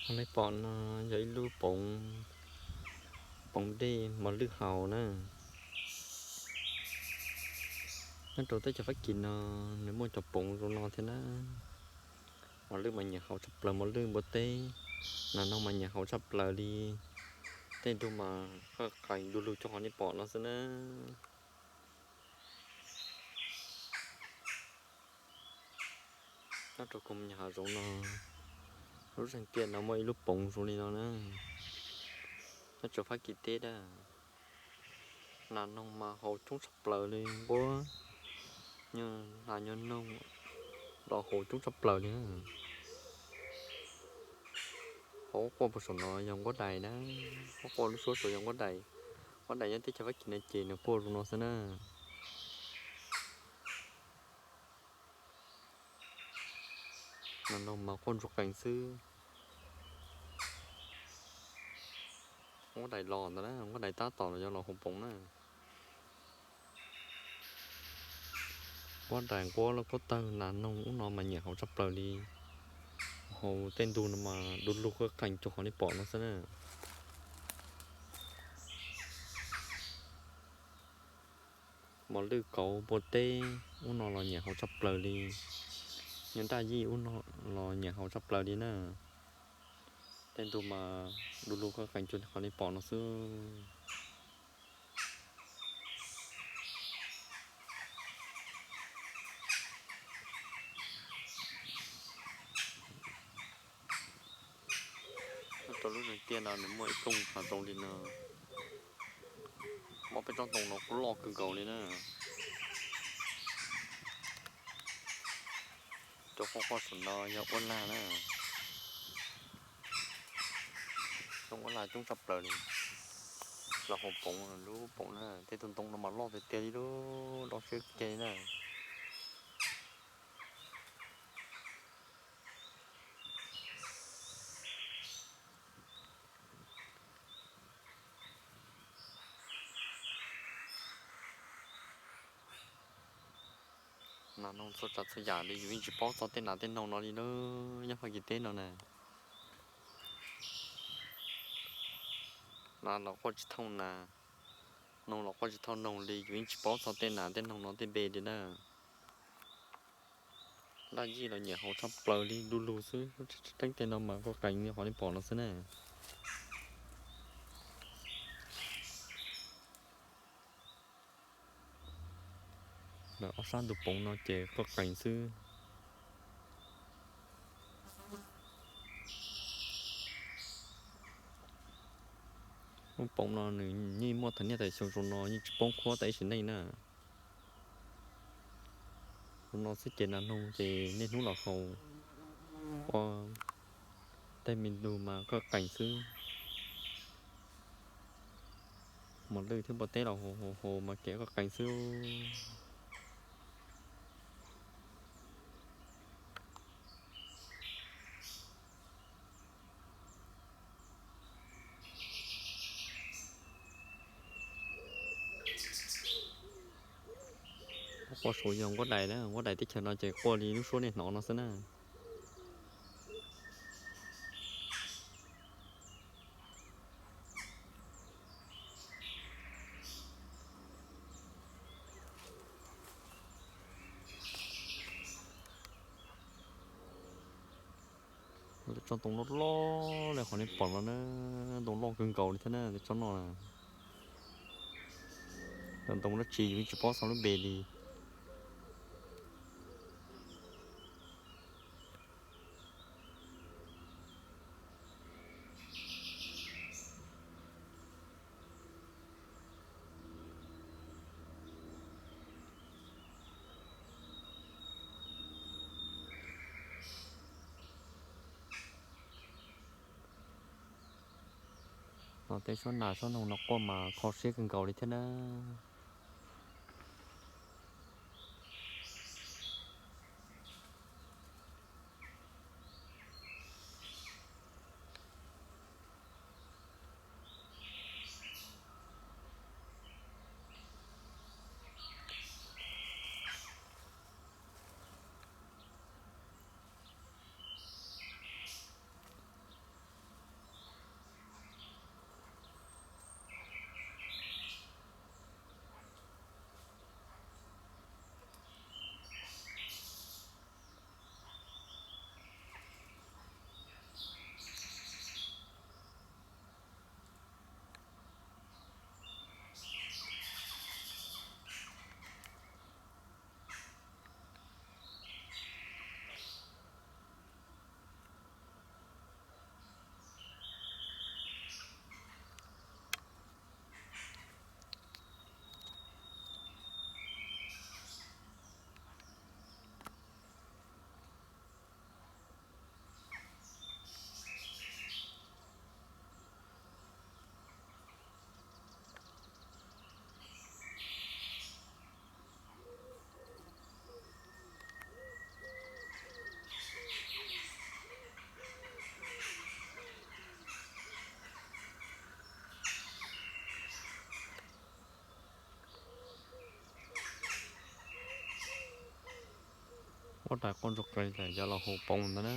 Nej pom no yog ib lub poov, poov dej mos lwj haus na. Nyob rau teb chaws Fab Kis no nws muaj cov poov zoo no thiab na. Mos lwj mas nyiam haus tshaj plaws, mos lwj npua teb, nas noog mas nyiam haus tshaj plaws li. Tej ntug mas qaj qees du lug cuag qhov nej pom no xwb na. Nyob rau koog me nyuam hav zoov no, lub zeeg tiaj no muaj ib lub poov zoo li no na. Nyob rau Fab Kis teb na, nas noog mas haus coob tshaj plaws li, nquab, nyuag nas nyuag noog los haus coob tshaj plaws li na. Qhov quaj puag saum no yog nquab dais na, qhov quaj lub suab saud yog nquab dais. Nquab dais nyob teb chaws Fab Kis no ces nws quaj zoo no xwb na. Nas noog mas quaj ntsuag qees xwb. Nquab dais los ntawd na, nquab dais tab tom los yog los haus poov na. Nquab dais, nquab, lauj kaub tawg, nas noog ub no mas nyiam haus tshaj plaws li. Haus tej ntug no mas du lug qaj qees cuag qhov nej pom no xwb na. Mos lwj, kauv, npua teb ub no los nyiam haus tshaj plaws li. Nyuag daj yij ub no los nyiam haus tshaj plaws li na. Tej ntug mas du lug qaj qees cuag qhov nej pom no xwb. Nyob rau lub zeeg tiaj no nws muaj ib koog hav zoov li no, muaj peb tsob ntoo no kuj loj kawg nkaus li na. Cov quaj quaj saum no yog uab lag na. Coob, uab lag coob tshaj plaws li. Los haus poov lub poov na, tej tug ntoo no mas loj tiag tiag li, loj siab kiag li na. Nas noog txhua tsav txhua yam li, yus yeej tsis paub txog tej nas tej noog no li lauj, nyob Fab Kis teb no na. Nas los quaj tsis thooj nas, noog los quaj tsis thooj noog li, yus yeej tsis paub txog tej nas tej noog no tej npe li na. Daj yij los nyiam haus tshaj plaws li, du lug xwb, tseeb tej no mas qaj qees li qhov nej pom no xwb na. Lawv ob sab ntug poov no ces qaj qees xwb. Lub poov no nws yeej muaj thaum niaj tais xyoo zoo no yeej tsis poob qhuav tas ib sim neej na. Zoo no xwb ces nas noog ces niaj hnub los haus, ua tej me ntug mas qaj qees xwb. Mos lwj thiab npua teb los haus haus haus mas kev qaj qees xwb. Quaj saud yog nquab dais na, nquab dais teb chaws no ces quaj li lub suab nej hnov no xwb na. Tej tsob ntoo loj loj li qhov nej pom no na, ntoo loj kawg nkaus li thiab na tej tsob no. Cov ntoo dab tsi yus yeej tsis paub txog lub npe li. Los tej suab nas suab noog no quaj mas kho siab kawg nkaus li thiab na. Pais quaj ntsuag qees tas cov laus hu poob ntag na.